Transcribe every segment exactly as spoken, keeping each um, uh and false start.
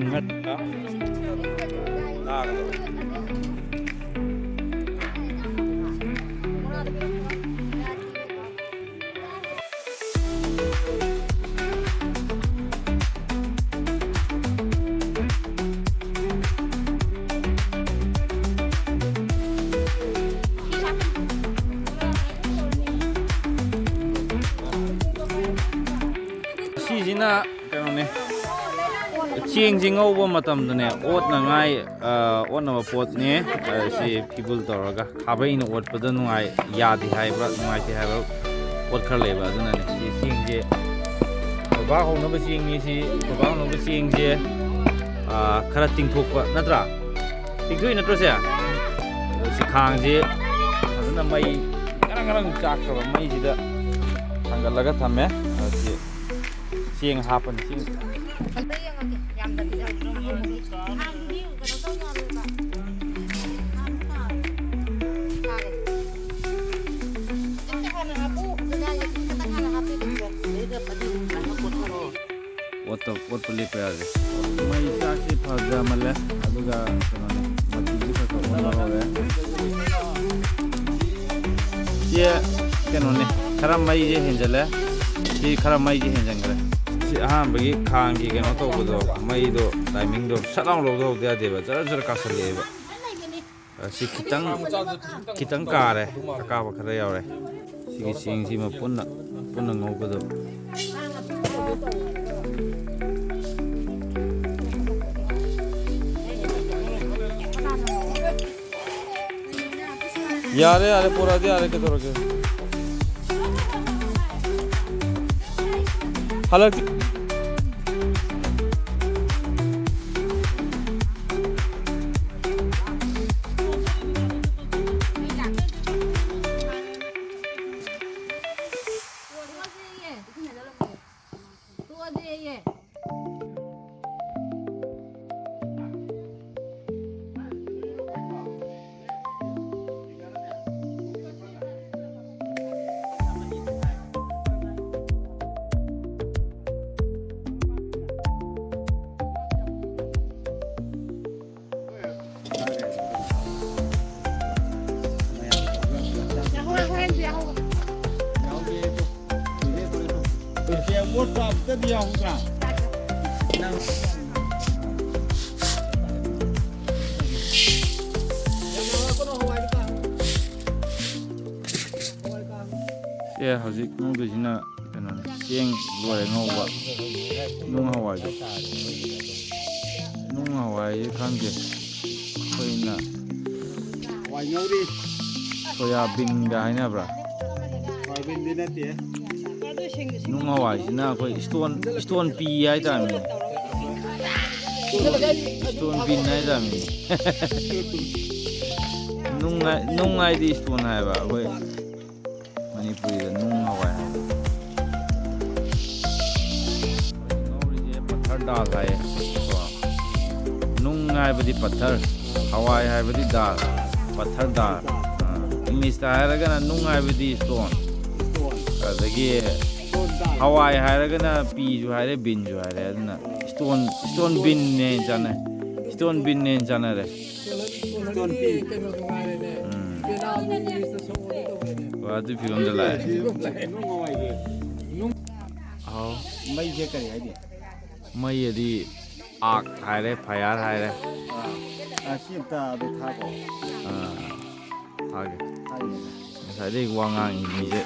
ꯉꯠꯇ ꯂꯥꯛꯑꯒ꯫ ꯁꯤꯁꯤꯅ ꯀꯩꯅꯣꯅꯦ, ꯆꯦꯡꯁꯦ ꯉꯧꯕ ꯃꯇꯝꯗꯅꯦ, ꯑꯣꯠꯅꯉꯥꯏ, ꯑ, ꯑꯣꯠꯅꯕ ꯄꯣꯠꯅꯦ꯫ ꯑ, ꯁꯤ ꯐꯤꯕꯨꯜ ꯇꯧꯔꯒ ꯈꯥꯕꯩꯅ ꯑꯣꯠꯄꯗ ꯅꯨꯡꯉꯥꯏ, ꯌꯥꯗꯦ ꯍꯥꯏꯕ, ꯅꯨꯡꯉꯥꯏꯇꯦ ꯍꯥꯏꯕ ꯄꯣꯠ ꯈꯔ ꯂꯩꯕ, ꯑꯗꯨꯅꯅꯦ꯫ ꯁꯤ ꯆꯦꯡꯁꯦ, ꯈꯣꯏꯕꯥꯛ ꯍꯧꯅꯕ ꯆꯦꯡꯅꯤ꯫ ꯁꯤ ꯈꯣꯏꯕꯥꯛ ꯍꯧꯅꯕ ꯆꯦꯡꯁꯦ, ꯑ, ꯈꯔ ꯇꯤꯡꯊꯣꯛꯄ ꯅꯠꯇ꯭ꯔꯥ? ꯇꯤꯡꯊꯣꯛꯏ ꯅꯠꯇ꯭ꯔꯣ ꯁꯦ? ꯑꯗꯣ ꯁꯤ ꯈꯥꯡꯁꯦ ꯐꯖꯅ ꯃꯩ ꯉꯔꯪ ꯉꯔꯪ ꯆꯥꯛꯈ꯭ꯔꯕ ꯃꯩꯁꯤꯗ ꯊꯥꯡꯒꯠꯂꯒ ꯊꯝꯃꯦ꯫ ꯑꯗꯣ ꯁꯤ ꯆꯦꯡ ꯍꯥꯞꯄꯅꯤ꯫ ꯆꯦꯡ ꯑꯝꯇ ꯌꯦꯡꯉꯒꯦ꯫ ꯌꯥꯝꯗꯕꯤꯗ꯫ ꯍꯥꯟꯅꯗꯤ ꯀꯩꯅꯣ ꯇꯧ ꯌꯥꯔꯣꯏꯕ꯫ ꯍꯥꯟꯅ ꯐꯥꯔꯦ꯫ ꯆꯦꯡꯁꯦ ꯍꯥꯟꯅ ꯍꯥꯞꯄꯨ꯫ ꯑꯗꯨꯅ ꯑꯩ ꯈꯤꯇꯪ ꯍꯥꯟꯅ ꯍꯥꯞꯄꯤꯒꯦ꯫ ꯑꯣꯠꯇ-, ꯑꯣꯠꯄ ꯂꯦꯞꯄ ꯌꯥꯗꯦ꯫ ꯃꯩ ꯆꯥꯛꯁꯤ ꯐꯖꯃꯜꯂꯦ꯫ ꯑꯗꯨꯒ ꯀꯩꯅꯣꯅꯦ, ꯃꯆꯨꯁꯤ ꯈꯔ ꯈꯔ ꯑꯣꯟꯕ ꯍꯧꯔꯦ꯫ ꯁꯤ ꯀꯩꯅꯣꯅꯦ, ꯈꯔ ꯃꯩꯁꯦ ꯍꯦꯟꯖꯜꯂꯦ꯫ ꯁꯤ ꯈꯔ ꯃꯩꯁꯦ ꯍꯦꯟꯖꯟꯈ꯭ꯔꯦ꯫ ꯁꯤ ꯑꯍꯥꯟꯕꯒꯤ ꯈꯥꯡꯒꯤ ꯀꯩꯅꯣ ꯇꯧꯕꯗꯣ, ꯃꯩꯗꯣ timingꯗꯣ ꯁꯠ ꯂꯥꯎ ꯂꯧꯊꯍꯧꯗ ꯌꯥꯗꯦꯕ, ꯖꯔ ꯖꯔ ꯀꯥꯁꯜꯂꯛꯑꯦꯕ꯫ ꯑ, ꯁꯤ ꯈꯤꯇꯪ, ꯈꯤꯇꯪ ꯀꯥꯔꯦ, ꯑꯀꯥꯕ ꯈꯔ ꯌꯥꯎꯔꯦ꯫ ꯁꯤꯒꯤ ꯆꯦꯡꯁꯤꯃ ꯄꯨꯟꯅ, ꯄꯨꯟꯅ ꯉꯧꯒꯗꯕ꯫ ꯌꯥꯔꯦ, ꯌꯥꯔꯦ, ꯄꯨꯔꯛꯑꯗꯤ ꯌꯥꯔꯦ, ꯀꯩꯗꯧꯔꯒꯦ? ꯍꯜꯂꯛꯇꯤ꯫ ꯄꯣꯠ ꯆꯥꯕꯗꯗꯤ ꯌꯥꯎꯗ꯭ꯔꯥ? ꯁꯦ, ꯍꯧꯖꯤꯛ ꯉꯧꯗꯣꯏꯁꯤꯅ ꯀꯩꯅꯣꯅꯦ, ꯆꯦꯡ ꯂꯣꯏꯔꯦ ꯉꯧꯕ꯫ ꯅꯨꯡ ꯍꯋꯥꯏꯗꯣ꯫ ꯅꯨꯡ ꯍꯋꯥꯏꯁꯦ ꯈꯪꯗꯦ꯫ ꯑꯩꯈꯣꯏꯅ ꯍꯋꯥꯏ ꯉꯧꯔꯤ꯫ ꯁꯣꯌꯥꯕꯤꯟꯒ ꯍꯥꯏꯅꯕ꯭ꯔꯥ? ꯁꯣꯌꯥꯕꯤꯟꯗꯤ ꯅꯠꯇꯦ꯫ ꯅꯨꯡ ꯍꯋꯥꯏꯁꯤꯅ ꯑꯩꯈꯣꯏ ꯏꯁꯇꯣꯟ, ꯏꯁꯇꯣꯟ ꯄꯤ ꯍꯥꯏꯇꯥꯔꯦ꯫ ꯏꯁꯇꯣꯟ ꯄꯤꯟ ꯍꯥꯏꯇꯥꯔꯦ꯫ ꯅꯨꯡ ꯍꯥꯏ-, ꯅꯨꯡ ꯍꯥꯏꯗꯤ ꯏꯁꯇꯣꯟ ꯍꯥꯏꯕ ꯑꯩꯈꯣꯏ ꯃꯅꯤꯄꯨꯔꯤꯗ ꯅꯨꯡ ꯍꯋꯥꯏ ꯍꯥꯏꯕ꯫ ꯉꯧꯔꯤꯁꯦ ꯄꯠꯊꯔ ꯗꯥꯜ ꯍꯥꯏꯌꯦ꯫ ꯀꯣ꯫ ꯅꯨꯡ ꯍꯥꯏꯕꯗꯤ ꯄꯠꯊꯔ, ꯍꯋꯥꯏ ꯍꯥꯏꯕꯗꯤ ꯗꯥꯜ, ꯄꯠꯊꯔ ꯗꯥꯜ꯫ ꯑꯥ, ꯏꯪꯂꯤꯁꯇ ꯍꯥꯏꯔꯒꯅ ꯅꯨꯡ ꯍꯥꯏꯕꯗꯤ ꯏꯁꯇꯣꯟ, ꯑꯗꯒꯤ ꯍꯋꯥꯏ ꯍꯥꯏꯔꯒꯅ ꯄꯤꯁꯨ ꯍꯥꯏꯔꯦ, ꯕꯤꯟꯁꯨ ꯍꯥꯏꯔꯦ꯫ ꯑꯗꯨꯅ ꯏꯁꯇꯣꯟ, ꯏꯁꯇꯣꯟ ꯕꯤꯟꯅ ꯍꯦꯟꯅ ꯆꯥꯟꯅꯩ, ꯏꯁꯇꯣꯟ ꯕꯤꯟꯅ ꯍꯦꯟꯅ ꯆꯥꯟꯅꯔꯦ꯫ ꯎꯝ꯫ ꯍꯣꯏ, ꯑꯗꯨꯒꯤ ꯐꯤꯕꯝꯗ ꯂꯥꯛꯑꯦ꯫ ꯑꯧ꯫ ꯃꯩꯁꯦ ꯀꯔꯤ ꯍꯥꯏꯅꯤ? ꯃꯩ ꯑꯗꯤ ꯑꯥꯛ ꯍꯥꯏꯔꯦ, ꯐꯌꯥꯔ ꯍꯥꯏꯔꯦ꯫ ꯑꯥ, ꯑꯥ, ꯁꯤ ꯑꯝꯇ ꯑꯗꯨ ꯊꯥꯈꯣ꯫ ꯑꯥ, ꯊꯥꯒꯦ꯫ ꯊꯥꯒꯦ꯫ ꯉꯁꯥꯏꯗꯩ ꯋꯥ ꯉꯥꯡꯉꯤ ꯃꯤꯁꯦ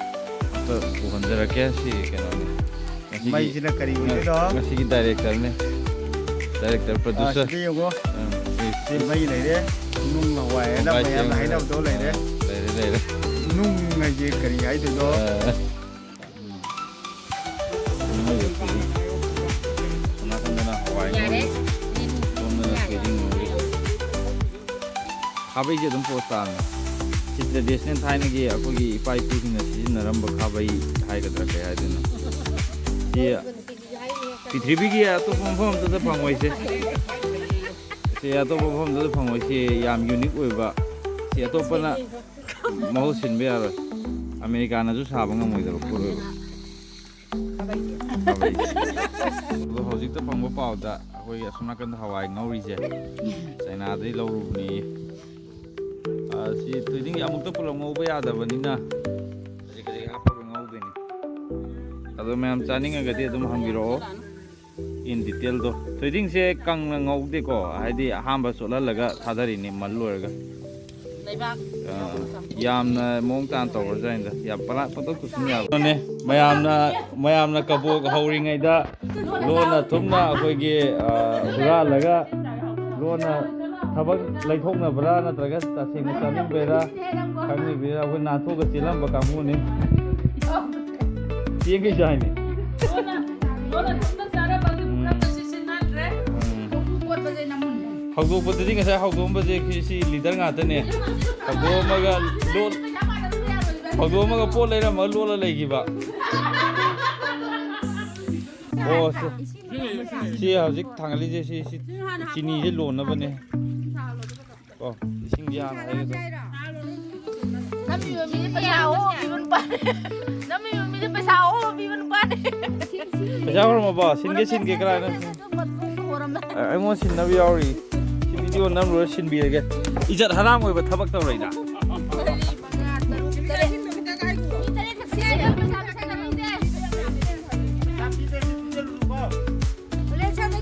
ꯑꯝꯇ ꯎꯍꯟꯖꯔꯛꯀꯦ꯫ ꯁꯤ ꯀꯩꯅꯣꯅꯤ꯫ ꯉꯁꯤꯒꯤ ꯃꯩꯁꯤꯅ ꯀꯔꯤ ꯑꯣꯏꯗꯣꯏꯅꯣ? ꯉꯁꯤꯒꯤ ꯗꯥꯏꯔꯦꯛꯇꯔꯅꯦ꯫ ꯗꯥꯏꯔꯦꯛꯇꯔ, ꯑꯥ, ꯄ꯭ꯔꯣꯗ꯭ꯌꯨꯁꯔ꯫ ꯁꯤꯗ ꯌꯦꯡꯉꯣ꯫ ꯑꯥ, ꯁꯤ ꯃꯩ ꯂꯩꯔꯦ, ꯅꯨꯡ ꯍꯋꯥꯏ ꯍꯥꯏꯅ ꯍꯋꯥꯏ ꯃꯌꯥꯝꯅ ꯆꯦꯡ ꯍꯥꯏꯅꯕꯗꯣ ꯂꯩꯔꯦ꯫ ꯑꯥ, ꯂꯩꯔꯦ, ꯂꯩꯔꯦ꯫ ꯅꯨꯡ ꯍꯥꯏꯁꯦ ꯀꯔꯤ ꯍꯥꯏꯗꯣꯏꯅꯣ? ꯑꯥ꯫ ꯅꯨꯡ ꯍꯥꯏꯁꯦ ꯊꯣꯏꯗꯤꯡ꯫ ꯁꯣꯝ ꯅꯥꯀꯟꯗꯅ ꯍꯋꯥꯏ ꯉꯧꯔꯤ꯫ ꯌꯥꯔꯦ꯫ ꯁꯣꯝꯗꯅ ꯊꯣꯏꯗꯤꯡ ꯉꯧꯔꯤ꯫ ꯈꯥꯕꯩꯁꯦ ꯑꯗꯨꯝ ꯄꯣꯁ ꯇꯥꯕꯅꯦ꯫ ꯁꯤ ꯇ꯭ꯔꯦꯗꯤꯁꯅꯦꯜ ꯊꯥꯏꯅꯒꯤ ꯑꯩꯈꯣꯏꯒꯤ ꯏꯄꯥ ꯏꯄꯨꯁꯤꯡꯅ ꯁꯤꯖꯤꯟꯅꯔꯝꯕ ꯈꯥꯕꯩ ꯍꯥꯏꯒꯗ꯭ꯔꯥ ꯀꯩ ꯍꯥꯏꯗꯣꯏꯅꯣ? ꯁꯤ ꯄ꯭ꯔꯤꯊꯤꯕꯤꯒꯤ ꯑꯇꯣꯞꯄ ꯃꯐꯝ ꯑꯝꯇꯗ ꯐꯪꯉꯣꯏꯁꯦ꯫ ꯁꯤ ꯑꯇꯣꯞꯄ ꯃꯐꯝꯗꯁꯨ ꯐꯪꯉꯣꯏ꯫ ꯁꯤ ꯌꯥꯝ ꯌꯨꯅꯤꯛ ꯑꯣꯏꯕ꯫ ꯁꯤ ꯑꯇꯣꯞꯄꯅ ꯃꯍꯨꯠ ꯁꯤꯟꯕ ꯌꯥꯔꯣꯏ꯫ ꯑꯃꯦꯔꯤꯀꯥꯅꯁꯨ ꯁꯥꯕ ꯉꯝꯃꯣꯏꯗꯕ ꯄꯣꯠ ꯑꯣꯏꯕ꯫ ꯑꯗꯣ ꯍꯧꯖꯤꯛꯇ ꯐꯪꯕ ꯄꯥꯎꯗ ꯑꯩꯈꯣꯏꯒꯤ ꯑꯁꯣꯝ ꯅꯥꯀꯟꯗ ꯍꯋꯥꯏ ꯉꯧꯔꯤꯁꯦ ꯆꯥꯏꯅꯥꯗꯒꯤ ꯂꯧꯔꯨꯕꯅꯤ꯫ ꯑꯥ, ꯁꯤ ꯊꯣꯏꯗꯤꯡꯁꯦ ꯑꯃꯨꯛꯇ ꯄꯨꯂꯞ ꯉꯧꯕ ꯌꯥꯗꯕꯅꯤꯅ ꯈꯖꯤꯛ ꯈꯖꯤꯛ ꯍꯥꯞꯄꯒ ꯉꯧꯗꯣꯏꯅꯤ꯫ ꯑꯗꯣ ꯃꯌꯥꯝ ꯆꯥꯅꯤꯡꯉꯒꯗꯤ ꯑꯗꯨꯝ ꯍꯪꯕꯤꯔꯛꯑꯣ꯫ In detail ꯗꯣ, ꯊꯣꯏꯗꯤꯡꯁꯦ ꯀꯪꯅ ꯉꯧꯗꯦꯀꯣ, ꯍꯥꯏꯗꯤ ꯑꯍꯥꯟꯕ ꯆꯣꯠꯍꯜꯂꯒ ꯊꯥꯗꯔꯤꯅꯦ ꯃꯜ ꯂꯣꯏꯔꯒ꯫ ꯂꯩꯕꯥꯛ ꯑꯥ, ꯌꯥꯝꯅ ꯃꯑꯣꯡ ꯇꯥꯅ ꯇꯧꯔꯖꯥꯠꯅꯤꯗ, ꯌꯥꯝ ꯄꯂꯥꯛ ꯄꯇꯧ ꯇꯧꯁꯤꯟ ꯌꯥꯕ ꯅꯦ꯫ ꯃꯌꯥꯝꯅ ꯃꯌꯥꯝꯅ ꯀꯕꯣꯛ ꯍꯧꯔꯤꯉꯩꯗ ꯂꯣꯟꯅ ꯊꯨꯝꯅ ꯑꯩꯈꯣꯏꯒꯤ, ꯑꯥ, ꯍꯨꯔꯥꯜꯂꯒ ꯂꯣꯟꯅ ꯊꯕꯛ ꯂꯩꯊꯣꯛꯅꯕ꯭ꯔꯥ ꯅꯠꯇ꯭ꯔꯒ ꯇꯁꯦꯡꯅ ꯆꯥꯅꯤꯡꯕꯩꯔꯥ ꯈꯪꯗꯕꯩꯔꯥ ꯑꯩꯈꯣꯏ ꯅꯥꯟꯊꯣꯛꯑꯒ ꯆꯦꯜꯂꯝꯕ ꯀꯥꯡꯕꯨꯅꯤ꯫ ꯆꯦꯟꯈꯤꯁꯦ ꯍꯥꯏꯅꯤ꯫ ꯂꯣꯟꯅ ꯊꯨꯝꯅ ꯆꯥꯔꯝꯕꯒꯤ ꯎꯝ꯫ ꯄꯨꯈꯝꯗ ꯁꯤꯖꯤꯟꯅꯗ꯭ꯔꯦ꯫ ꯎꯝ꯫ ꯀꯣꯠꯄꯁꯦ ꯅꯃꯨꯟ꯫ ꯍꯧꯗꯣꯛꯄꯗꯗꯤ ꯉꯁꯥꯏ ꯍꯧꯗꯣꯛꯑꯝꯕꯁꯦ ꯁꯤ, ꯁꯤ ꯂꯤꯗꯔ ꯉꯥꯛꯇꯅꯦ꯫ ꯍꯧꯗꯣꯛꯑꯝꯃꯒ ꯂꯣꯠ-, ꯍꯧꯗꯣꯛꯑꯝꯃꯒ ꯄꯣꯠ ꯂꯩꯔꯝꯃꯒ ꯂꯣꯠꯂ ꯂꯩꯈꯤꯕ꯫ ꯑꯣ, ꯁꯤ, ꯁꯤ ꯍꯧꯖꯤꯛ ꯊꯥꯡꯒꯠꯂꯤꯁꯦ ꯁꯤ, ꯁꯤ ꯆꯤꯅꯤꯁꯦ ꯂꯣꯟꯅꯕꯅꯦ꯫ ꯀꯣ, ꯏꯁꯤꯡꯗꯤ ꯍꯥꯟꯅ ꯍꯩꯒꯗꯕ꯫ ꯅꯝꯃꯤꯕ ꯃꯤꯁꯦ ꯄꯩꯁꯥ ꯑꯍꯣꯕ ꯄꯤꯕ ꯅꯨꯄꯥꯅꯦ꯫ ꯅꯝꯃꯤꯕ ꯃꯤꯁꯦ ꯄꯩꯁꯥ ꯑꯍꯣꯕ ꯄꯤꯕ ꯅꯨꯄꯥꯅꯦ꯫ ꯄꯩꯁꯥ ꯍꯣꯔꯝꯃꯕꯣ? ꯁꯤꯟꯒꯦ, ꯁꯤꯟꯒꯦ, ꯀꯅꯥꯅꯣ? ꯑ, ꯑꯩꯉꯣꯟꯗ ꯁꯤꯟꯅꯕ ꯌꯥꯎꯔꯤ꯫ ꯁꯤ ꯚꯤꯗꯤꯑꯣ ꯅꯝꯂꯨꯔ ꯁꯤꯟꯕꯤꯔꯒꯦ꯫ ꯏꯖꯠ ꯍꯔꯥꯝ ꯑꯣꯏꯕ ꯊꯕꯛ ꯇꯧꯔꯛꯏꯗ꯫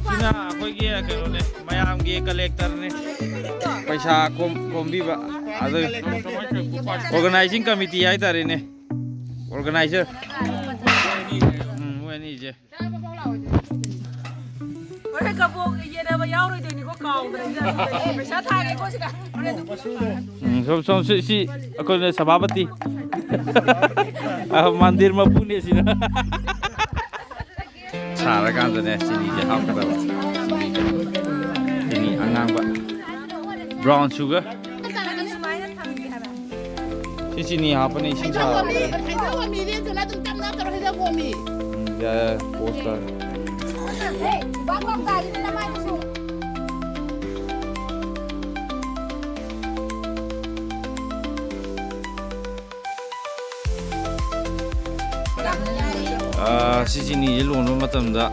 ꯁꯤꯅ ꯑꯩꯈꯣꯏꯒꯤ ꯀꯩꯅꯣꯅꯦ, ꯃꯌꯥꯝꯒꯤ ꯀꯂꯦꯛꯇꯔꯅꯦ꯫ ꯄꯩꯁꯥ ꯈꯣꯝ-, ꯈꯣꯝꯕꯤꯕ꯫ ꯑꯗꯨ organizing committee ꯍꯥꯏꯇꯥꯔꯦꯅꯦ꯫ Organizer꯫ ꯎꯝ, ꯃꯣꯏ ꯑꯅꯤꯁꯦ꯫ ꯍꯣꯔꯦꯟ ꯀꯕꯣꯛ ꯌꯦꯟꯅꯕ ꯌꯥꯎꯔꯣꯏꯗꯣꯏꯅꯤꯀꯣ, ꯀꯥꯎꯗ꯭ꯔꯦ꯫ ꯄꯩꯁꯥ ꯊꯥꯒꯦꯀꯣ ꯁꯤꯗ꯫ ꯎꯝ, ꯁꯣꯝ, ꯁꯣꯝ, ꯁꯤ, ꯁꯤ ꯑꯩꯈꯣꯏꯅ ꯁꯚꯥꯄꯇꯤ꯫ ꯑ, ꯃꯟꯗꯤꯔ ꯃꯄꯨꯅꯦ ꯁꯤꯅ꯫ ꯁꯥꯔꯀꯥꯟꯗꯅꯦ ꯆꯤꯅꯤꯁꯦ ꯍꯥꯞꯀꯗꯕ꯫ ꯆꯤꯅꯤ ꯑꯉꯥꯡꯕ꯫ Brown sugar꯫ ꯁꯤ ꯆꯤꯅꯤ ꯍꯥꯞꯄꯅꯦ, ꯏꯁꯤꯡ ꯁꯥꯕ꯫ ꯍꯩꯖꯥꯎ ꯑꯃꯤ, ꯍꯩꯖꯥꯎ ꯑꯃꯤ, ꯔꯦꯟꯖꯅ ꯑꯗꯨꯝ ꯇꯞꯅ ꯇꯧꯔꯣ, ꯍꯩꯖꯥꯎ ꯑꯃꯤ꯫ ꯎꯝ, ꯌꯥꯏ, ꯌꯥꯏ, pause ꯇꯥꯔꯦ꯫ ꯍꯦ, ꯕꯥꯛ ꯕꯥꯛ ꯇꯥꯔꯤꯅꯦ ꯅꯃꯥꯏꯗꯨꯁꯨ꯫ ꯑꯥ, ꯁꯤ ꯆꯤꯅꯤꯁꯦ ꯂꯣꯟꯕ ꯃꯇꯝꯗ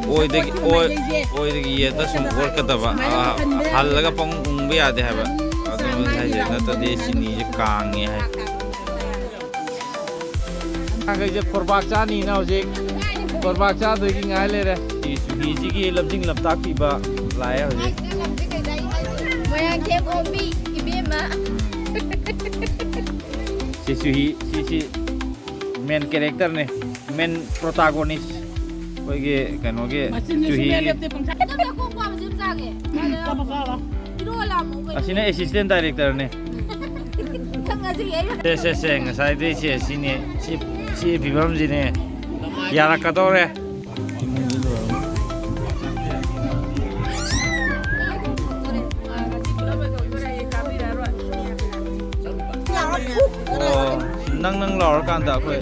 ꯑꯣꯏꯗꯒꯤ, ꯑꯣꯏ-, ꯑꯣꯏꯗꯒꯤ ꯌꯦꯠꯇ ꯁꯨꯝ ꯑꯣꯠꯀꯗꯕ꯫ ꯑꯥ, ꯍꯜꯂꯒ ꯄꯪ ꯎꯪꯕ ꯌꯥꯗꯦ ꯍꯥꯏꯕ꯫ ꯑꯗꯨꯅ ꯍꯥꯏꯁꯦ, ꯅꯠꯇ꯭ꯔꯗꯤ ꯆꯤꯅꯤꯁꯦ ꯀꯥꯡꯉꯦ ꯍꯥꯏ꯫ ꯑꯉꯥꯡꯈꯩꯁꯦ ꯈꯣꯔꯕꯥꯛ ꯆꯥꯅꯤꯅ ꯍꯧꯖꯤꯛ ꯈꯣꯔꯕꯥꯛ ꯆꯥꯗꯣꯏꯒꯤ ꯉꯥꯏ ꯂꯩꯔꯦ꯫ ꯁꯤ ꯆꯨꯍꯤꯁꯤꯒꯤ ꯂꯝꯖꯤꯡ ꯂꯝꯇꯥꯛꯄꯤꯕ ꯂꯥꯛꯑꯦ ꯍꯧꯖꯤꯛ꯫ ꯃꯣꯏꯔꯥꯡꯊꯦꯝ ꯑꯣꯝꯕꯤ ꯏꯕꯦꯝꯃ꯫ ꯁꯤ ꯆꯨꯍꯤ, ꯁꯤꯁꯤ main characterꯅꯦ, main protagonist ꯑꯩꯈꯣꯏꯒꯤ ꯀꯩꯅꯣꯒꯤ ꯆꯨꯍꯤꯒꯤ꯫ ꯅꯪꯅ ꯀꯣꯛ ꯄꯥꯝꯕꯁꯤ ꯑꯗꯨꯝ ꯆꯥꯒꯦ꯫ ꯏꯔꯣꯜꯂ ꯑꯃꯨꯛ ꯑꯩꯈꯣꯏ ꯑꯁꯤꯅ assistant directorꯅꯦ꯫ ꯈꯪꯉꯁꯤ ꯑꯩ ꯁꯦ ꯁꯦ ꯁꯦ, ꯉꯁꯥꯏꯗꯩ ꯁꯦ ꯁꯤꯅꯦ, ꯁꯤ ꯁꯤ ꯐꯤꯕꯝꯁꯤꯅꯦ꯫ ꯌꯥꯔꯛꯀꯗꯧꯔꯦ꯫ ꯑꯣ, ꯅꯪ ꯅꯪ ꯂꯥꯎꯔꯀꯥꯟꯗ ꯑꯩꯈꯣꯏ꯫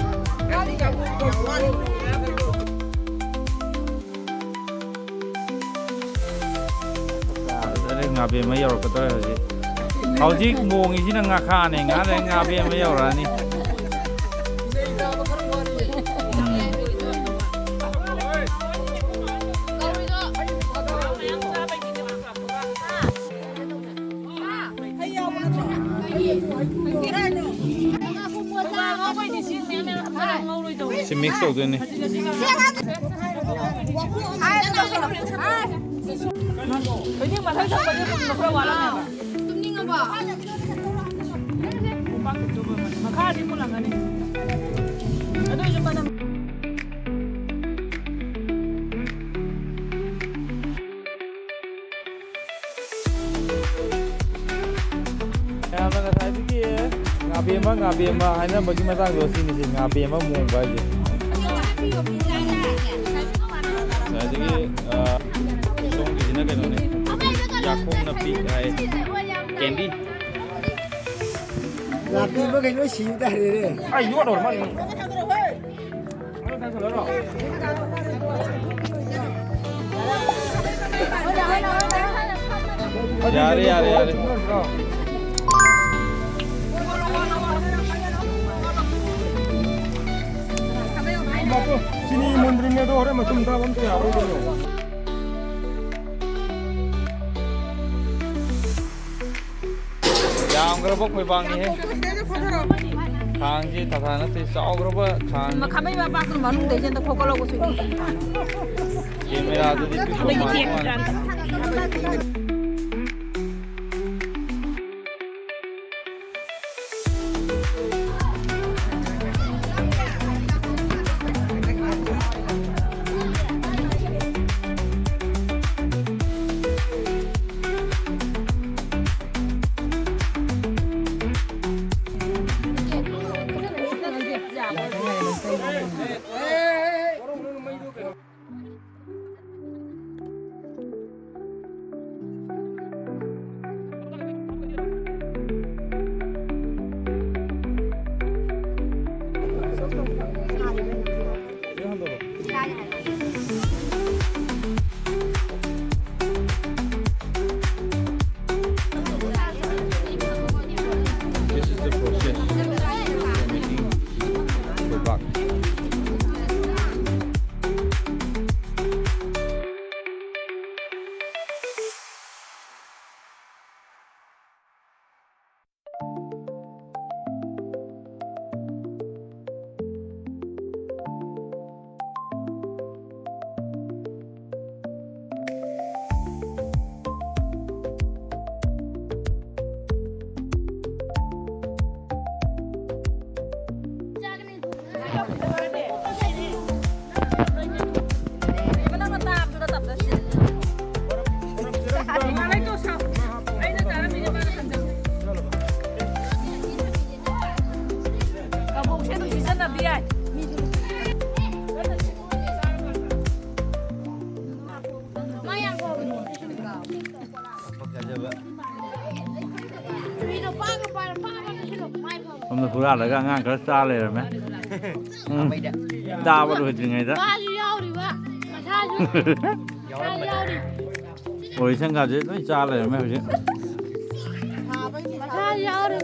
ꯐꯖꯔꯦ, ꯉꯥꯕꯦꯝꯃ ꯌꯧꯔꯛꯀꯗꯧꯔꯦ ꯍꯧꯖꯤꯛ꯫ ꯍꯧꯖꯤꯛ ꯃꯣꯡꯉꯤꯁꯤꯅ ꯉꯥꯈꯥꯅꯦ, ꯉꯥꯏꯍꯥꯛ ꯂꯩꯔꯒ ꯉꯥꯕꯦꯝꯃ ꯌꯧꯔꯛꯑꯅꯤ꯫ ꯎꯝ꯫ ꯁꯤ mix ꯇꯧꯗꯣꯏꯅꯤ꯫ ꯍꯧꯖꯤꯛ ꯃꯊꯛ ꯊꯪꯕꯗꯤ ꯃꯨꯟꯕ ꯈꯔ ꯋꯥꯠꯂꯝꯃꯦꯕ꯫ ꯇꯨꯝꯅꯤꯡꯉꯕꯣ? ꯃꯈꯥꯗꯤ ꯃꯨꯜꯂꯝꯒꯅꯤ꯫ ꯑꯗꯨꯏꯁꯨ ꯃꯅꯝ ꯃꯌꯥꯝꯅ ꯉꯁꯥꯏꯗꯒꯤ ꯉꯥꯕꯦꯝꯃ, ꯉꯥꯕꯦꯝꯃ ꯍꯥꯏꯅꯕꯒꯤ ꯃꯇꯥꯡꯗꯣ ꯁꯤꯅꯤꯁꯦ, ꯉꯥꯕꯦꯝꯃ ꯃꯣꯡꯕ ꯍꯥꯏꯁꯦ꯫ ꯉꯁꯥꯏꯗꯒꯤ, ꯑ, ꯁꯣꯝꯒꯤꯁꯤꯅ ꯀꯩꯅꯣꯅꯦ, ꯌꯥꯈꯣꯡ ꯅꯞꯄꯤ ꯍꯥꯏ, candy꯫ ꯂꯥꯛꯄꯤꯕꯈꯩ ꯂꯣꯏ ꯁꯤꯕ ꯇꯥꯔꯦꯅꯦ꯫ ꯑꯩ ꯌꯣꯠ ꯑꯣꯏꯔ ꯃꯥꯜꯂꯦ꯫ ꯌꯥꯔꯦ, ꯌꯥꯔꯦ, ꯌꯥꯔꯦ꯫ ꯆꯤꯅꯤ ꯃꯨꯟꯗ꯭ꯔꯤꯉꯩꯗ ꯍꯣꯔꯦꯟ ꯃꯇꯨꯝ ꯇꯥꯕ ꯑꯝꯇ ꯌꯥꯔꯣꯏ ꯀꯩꯅꯣ꯫ ꯌꯥꯝꯈ꯭ꯔꯕ ꯈꯣꯏꯕꯥꯡꯅꯤꯍꯦ꯫ ꯈꯥꯡꯁꯦ ꯊꯥꯊꯥ ꯅꯠꯇꯦ, ꯆꯥꯎꯈ꯭ꯔꯕ ꯈꯥꯡ꯫ ꯃꯈꯥꯃꯩ ꯃꯄꯥꯛꯇꯨꯅ ꯃꯅꯨꯡꯗꯩꯁꯦ ꯑꯝꯇ ꯈꯣꯀꯠꯂꯧꯕꯁꯨ ꯏ꯫ ꯀꯦꯃꯦꯔꯥꯗꯨꯗꯤ ꯄꯤꯛꯄ ꯃꯥꯜꯂꯤ꯫ This is the process for making kebab. ꯀꯕꯣꯛꯁꯦ ꯑꯗꯨꯝ ꯁꯤꯖꯤꯟꯅꯕ ꯌꯥꯏ꯫ ꯁꯣꯝꯗ ꯍꯨꯔꯥꯜꯂꯒ ꯑꯉꯥꯡ ꯈꯔ ꯆꯥ ꯂꯩꯔꯝꯃꯦ꯫ ꯎꯝ꯫ ꯆꯥꯕ ꯂꯣꯏꯗ꯭ꯔꯤꯉꯩꯗ꯫ ꯃꯥꯁꯨ ꯌꯥꯎꯔꯤꯕ, ꯃꯁꯥꯁꯨ ꯃꯁꯥꯁꯨ ꯌꯥꯎꯔꯤ꯫ ꯑꯣꯔꯤꯁꯟꯒꯥꯁꯦ ꯂꯣꯏ ꯆꯥ ꯂꯩꯔꯝꯃꯦ ꯍꯧꯖꯤꯛ꯫ ꯃꯁꯥꯁꯨ ꯌꯥꯎꯔꯤ꯫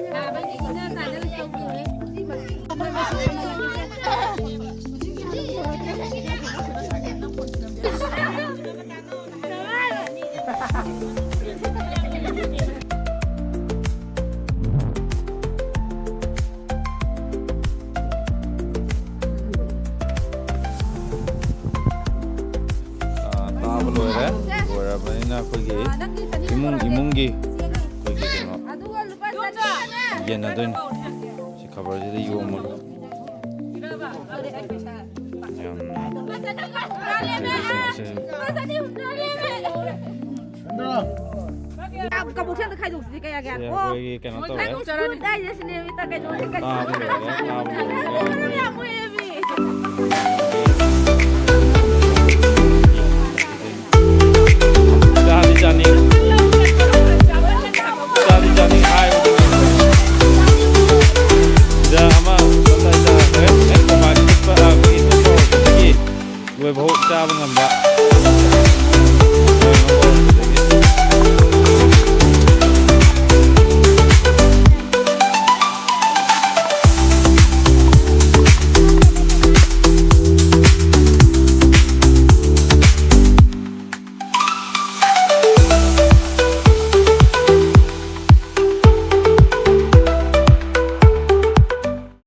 ꯂꯣꯏꯔꯦ꯫ ꯂꯣꯏꯔꯕꯅꯤꯅ ꯑꯩꯈꯣꯏꯒꯤ ꯏꯃꯨꯡ, ꯏꯃꯨꯡꯒꯤ ꯑꯩꯈꯣꯏꯒꯤ ꯀꯩꯅꯣ ꯌꯦꯟꯅꯗꯣꯏꯅꯤ꯫ ꯁꯤ ꯈꯕꯔꯁꯤꯗ ꯌꯣꯝꯃꯒ꯫ ꯌꯥꯝꯅ ꯀꯕꯣꯛꯁꯦ ꯑꯝꯇ ꯈꯥꯏꯗꯣꯛꯁꯤꯗꯤ ꯀꯌꯥ ꯀꯌꯥ꯫ ꯁꯤ ꯑꯣ꯫ ꯑꯩꯈꯣꯏꯒꯤ ꯀꯩꯅꯣ ꯇꯧꯔꯦ꯫ ꯇꯥꯏꯁꯦ ꯁꯤꯅꯦ ꯃꯤꯠꯇ ꯀꯩꯅꯣ ꯀꯥꯕ ꯂꯣꯏꯔꯦ, ꯀꯥꯕ ꯂꯣꯏꯔꯦ꯫ ꯌꯥꯝ ꯃꯣꯏ ꯑꯦꯕꯤ꯫ ꯆꯥꯗꯤ ꯆꯥꯅꯤꯡ-, ꯆꯥꯗꯤ ꯆꯥꯅꯤꯡ ꯍꯥꯏꯕ꯫ ꯁꯤꯗ ꯑꯃ ꯉꯁꯥꯏ ꯆꯥꯈ꯭ꯔꯦ꯫ ꯍꯦꯛ ꯃꯄꯥꯟ ꯆꯠꯄ, ꯑꯩꯈꯣꯏꯒꯤ ꯆꯠꯄ ꯍꯧꯔꯛꯄꯗꯒꯤ ꯂꯣꯏꯕ ꯐꯥꯎ ꯆꯥꯕ ꯉꯝꯕ꯫